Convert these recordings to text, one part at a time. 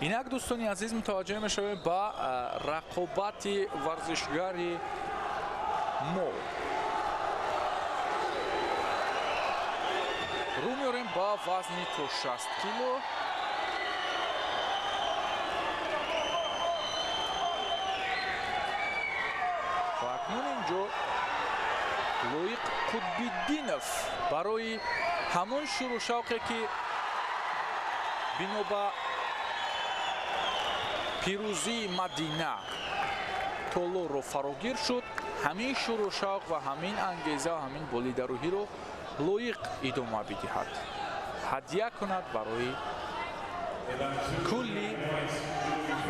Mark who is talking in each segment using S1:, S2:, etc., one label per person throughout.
S1: Инак, дӯстони азиз, мутаваҷҷеҳ мешавем ба рақобати варзишгари мо. Рӯ меорем ба вазни то 60 кило. Ва акнун инҷо Лоиқ Қутбиддинов барои ҳамон шуру шавқе, ки бино ба пирӯзии Мадина толорро фарогир шуд, ҳамин шуру шавқ ва ҳамин ангеза ва ҳамин болидарӯҳиро лоиқ идома бидиҳад, ҳадя кунад барои кулли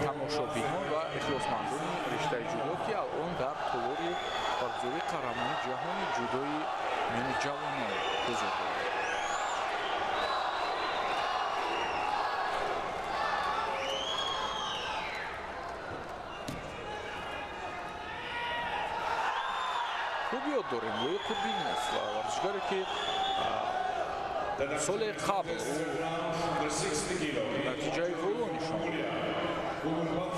S1: тамошобинон ва ихлосмандони риштаи ҷудо, ки алон дар толори баргузории қаҳрамони ҷаҳони ҷудои миёни ҷавонон ҳузур дорад. Хуб ёд дорем, Лоиқ Қутбиддинов, варзишгаре, ки соли қабл натиҷаи воло нишон дод,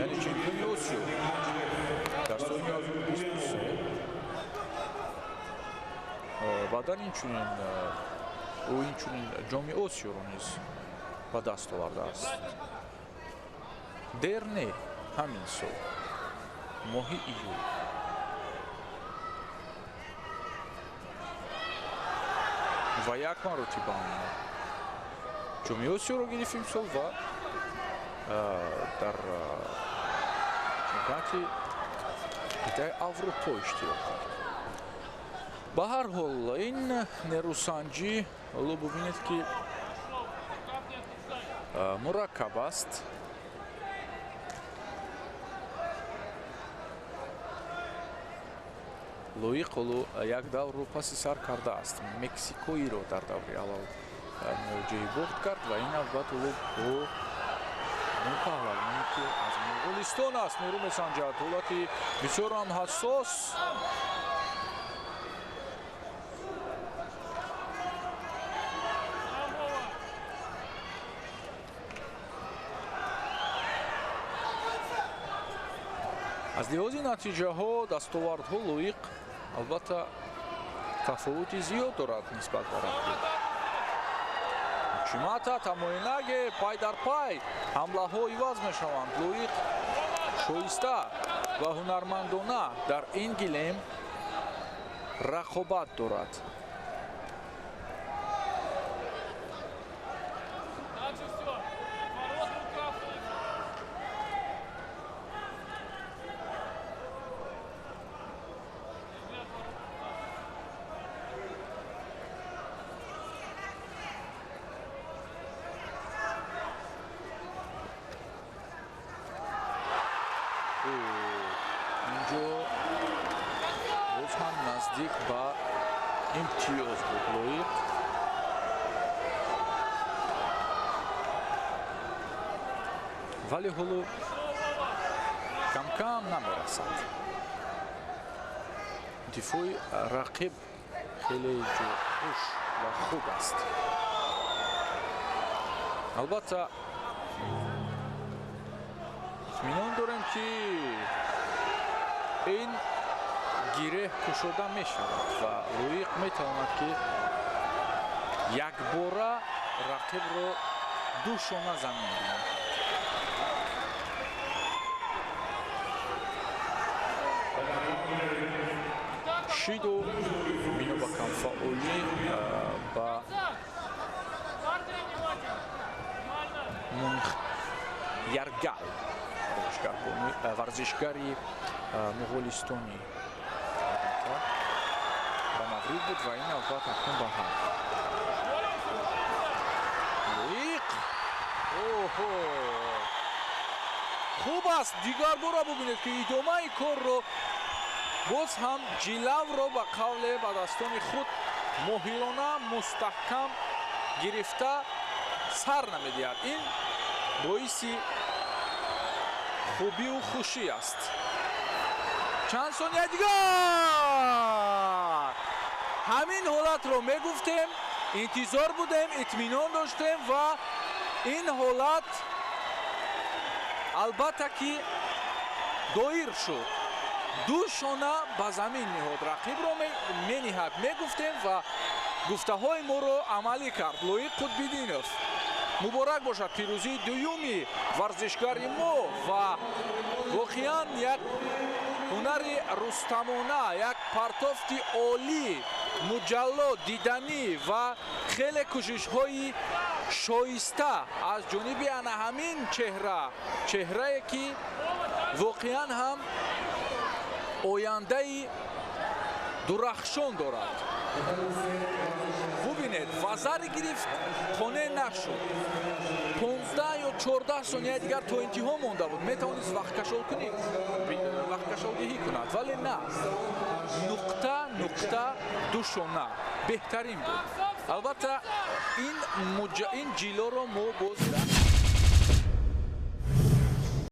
S1: яъне чемпиони Осиё дар соли 2023. Баъдан инчунин ӯ инчунин ҷоми Осиёро низ ба даст овардааст. Дер не, ҳамин сол, моҳи июл. Ва як маротиба ҷоми Осиёро гирифт имсол ва дар чемпионати қитъаи Аврупо иштирок кард. Ба ҳар ҳол, ин нерӯсанҷӣ, ҳоло бубинед, ки мураккаб аст. Лоиқ ҳоло як даврро паси сар кардааст, мексикоиро дар даври аввал муроҷиаи бохт кард ва ин навбат ҳоло бо паҳлавоне, ки аз Моғулистон аст, нерӯ месанҷад. Ҳолати бисёр ҳам ҳассос. Аз лиҳози натиҷаҳо, дастовардҳо Лоиқ албатта тафовути зиёд дорад нисбат ба рақиб. Чимата тамоинаге пай дар пай ҳамлаҳо иваз мешаванд. Лоиқ шоиста ва ҳунармандона дар ин гилем рақобат дорад. Инҷо боз ҳам наздик ба имтиёз буд Лоиқ. Вале ҳоло камкам намерасад. Дифои рақиб хеле ҷоқуш ва хуб аст. Албатта, итминон дорем, ки ин гиреҳ кушода мешавад ва Лоиқ метавонад, ки якбора рақибро ду шона замин бинад. Шиду бино ба камфаъолӣ ба Мунхяргал, варзишгари муғолистонӣ, ба маврид буд ва ин навбат акнун ба ҳам Лоиқ. Оҳо, хуб аст. Дигар бора бубинед, ки идомаи корро боз ҳам ҷилавро ба қавле ба дастони худ моҳирона мустаҳкам гирифта сар намедиҳад. Ин боиси хубию хушӣ аст. Чанд сония дигар, ҳамин ҳолатро мегуфтем. Интизор будем, итминон доштем ва ин ҳолат албатта ки доир шуд. Ду шона ба замин ниҳод, рақибро мениҳад мегуфтем ва гуфтаҳои моро амалӣ кард Лоиқ Қутбиддинов. Муборак бошад пирӯзии дуюми варзишгари мо ва воқеан як ҳунари рустамона, як партофти олӣ, муҷалло, диданӣ ва хеле кӯшишҳои шоиста аз ҷониби ана ҳамин чеҳра, чеҳрае ки воқеан ҳам ояндаи дурахшон дорад. Бубинед, вазари гирифт, қонеъ нашуд. 15 ё 14 сонияи дигар то интиҳо монда буд, метавонист вақткашолкунӣ, вақткашолдиҳӣ кунад, вале на. Нуқта, нуқта, ду шона беҳтарин буд. Албатта, ин ҷилоро мо боз дар